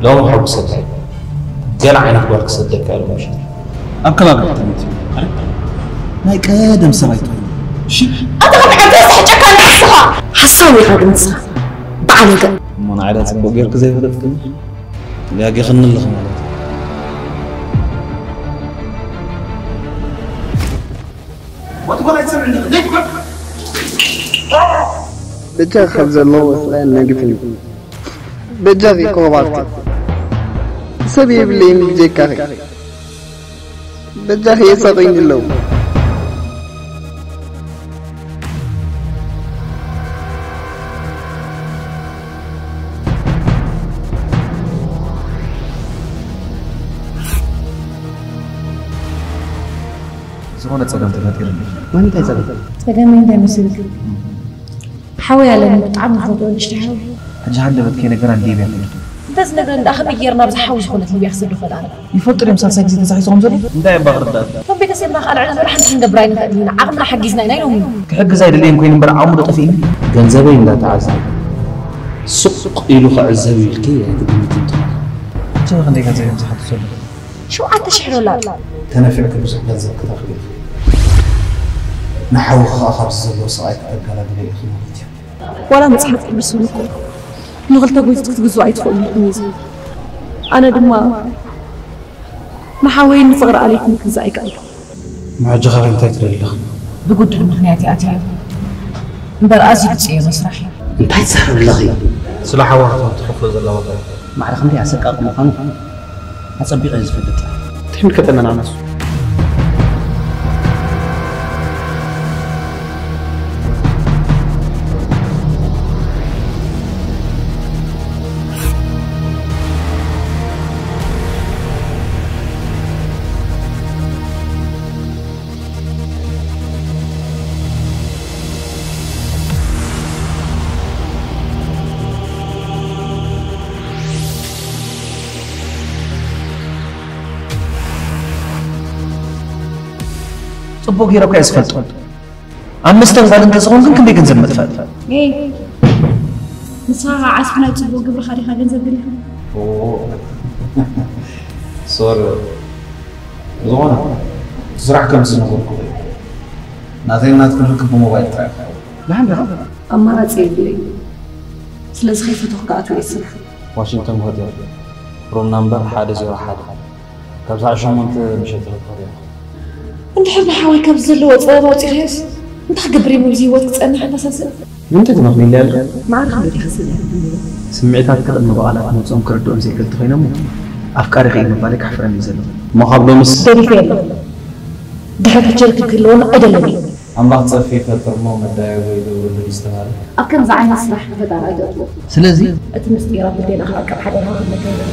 ሎም ሓጉሰካ እዩ። ገለ ዓይነት ጓል ክሰደካ ኢሉ ምሸት ኣብ ከባቢ ከተማ እዩ። ናይ ቀደም ሰብኣይ ትኾን። እሺ። ኣታ ከም ዕብረ ዝሕጨካ ንስኻ። ሓሳዊ ኢኻ ግን ንስኻ። በዓል ገ- እሞ ንዓይ ዳ ጽቡቕ ጌርክ ዘይፈለጥክኒ? ሊያጌኽኒ ኣለኺ ማለት እዩ። በጃ ካብ ዘለዎ ስቓይ ነግፍኒ። በጃኺ ኮባልቲ። ሰብ የብለይን ብጀካኺ። በጃኺ የሳቕዩኒ ኣለዉ። ዝኾነ ጸገም ተፈጢሩኒ። ማለት እንታይ ጸገም? ጸገመይ እንታይ መሲልክ? ሓወይ ኣለኒ፣ ብጣዕሚ ዝፈትዎ ንእሽተይ ሓወይ። ሕጂ ሃንደበት ከይነገራ እንዴ ብያ ትብል? እንተዝነግረኒ ደኣ ከመይ ጌርና ብዛ ሓዊ ዝኾነት ሊብያ ክሰዶ ክኽእል ኣነ? ይፈልጡ ድዮም ሳልሳይ ግዜ ተዛሒዝኩም ዘሎ? እንታይ እባ ክርዳእ? ከም ቤተሰብና ከኣ ልዕሊ ዝበለ ሓንቲ ክንገብር ኣይንኽእልን ኢና። ዓቕምና ሓጊዝና ኢና ኢሎምኒ። ክሕግዝ ኣይደለየን ኮይኑ እምበር ዓቕሙ ዶ ጠፊእኒ? ገንዘበይ እንዳተዓዘበ ሱቕ ኢሉ ክዕዘብ ኢልኪ ኣይትግምቲ እንተኾነ። ሕጂ ክንደይ ገንዘብ እዮም ዝሓቱ ዘለዉ? ሸውዓተ ሽሕ ዶላር። ተነፊዕኪ ብዙሕ ገንዘብ ክተኽሊ ኢኺ። ንሓውኺ ኸኣ ካብዚ ዘለዎ ስቓይ ክተገላግልዮ ኢኺ ማለት እዩ። ዋላ መጽሓፍ ቅዱስ እውን እኮ ንኽልተ ጎይትቲ ክትግዝኡ ኣይትኽእሉን ኢኹም እዩ ዝብል። ኣነ ድማ ንሓወይን ንፍቕሪ ኣለይትን ክግዛእ ኣይከኣልኩን። ንሕጂ ኸ እንታይ ትደሊ ኣለኺ? ብጉዱል ምኽንያት እየ ኣትየዮ እምበር ኣዝዩ ዝጽየዮ መስርሕ እዩ። እንታይ ትዛረቢ ኣለኺ? ስለ ሓዋ ክትከፍሎ ዘላ ዋጋ እዩ። ማዕረ ክንደይ ኣሰቃቒ ምዃኑ ኣጸቢቐ እየ ዝፈልጥ። ተይምልከተና ንኣናሱ። ጽቡቕ ጌረ እኮ እየ ዝፈልጦ። ኣብ መስተን ጓል እንተዝኸውን ግን ክንደይ ገንዘብ መጥፋእቲ። ኤይ፣ ንስኻ ኸዓ ዓስቢ ናይ ጽቡቕ ግብርኻ ዲኻ ገንዘብ ደሊኻ? ኦ፣ ሶሪ። ዝኾነ፣ እቲ ስራሕ ከም ዝነበርኩ እዩ። ናተይን ናትኩን ርክብ ብሞባይል ጥራይ እዩ። ደሓን ዲኻ? ኣማራጺ የብለይን። ስለዚ ከይፈተኹ ክኣትው እየ ስራሕ። ዋሽንግተን ሆቴል፣ ሩም ናምበር ሓደ ዜሮ ሓደ። ካብ ሰዓት ሸሞንተ ምሸት ርክብ እያ። እንድሕር ንሓወይ ካብዚ ዘለዎ ጸበባ ኣውጺእካዮስ፣ እንታይ ክገብር እየ? ሙሉ ህይወት ክጸንሕ ኣተሳስብ። ንምንታይ ትመኽንይለይ ኣለኺ? ማዕረ ክንደይ ዲኻ ስለ ስምዒታትኪ ቅድሚ ብቓላት መውጽኦም ክርድኦም ዘይክእል እንተኾይነ እሞ፣ ኣፍቃሪኺ እየ ምባለይ ከሕፍረኒ እዩ ዘሎ። እሞ ካብ ሎምስ? ገዲፈ የለ። ድሕሪ ሕጂ ርክብ ክህልወና ኣይደልን እየ። ኣምላኽ ጸድፊ ይፈጥር እሞ መዳየቦ ይገብረሉ እዩ ዝተባህለ። ኣብ ከምዚ ዓይነት ስራሕ ንፈጣሪ ኣይተእትዎ። ስለዚ? እቲ ምስጢር ኣብ ልቤና ክዕቀብ ሓደራ ክብለካ ይደሊ።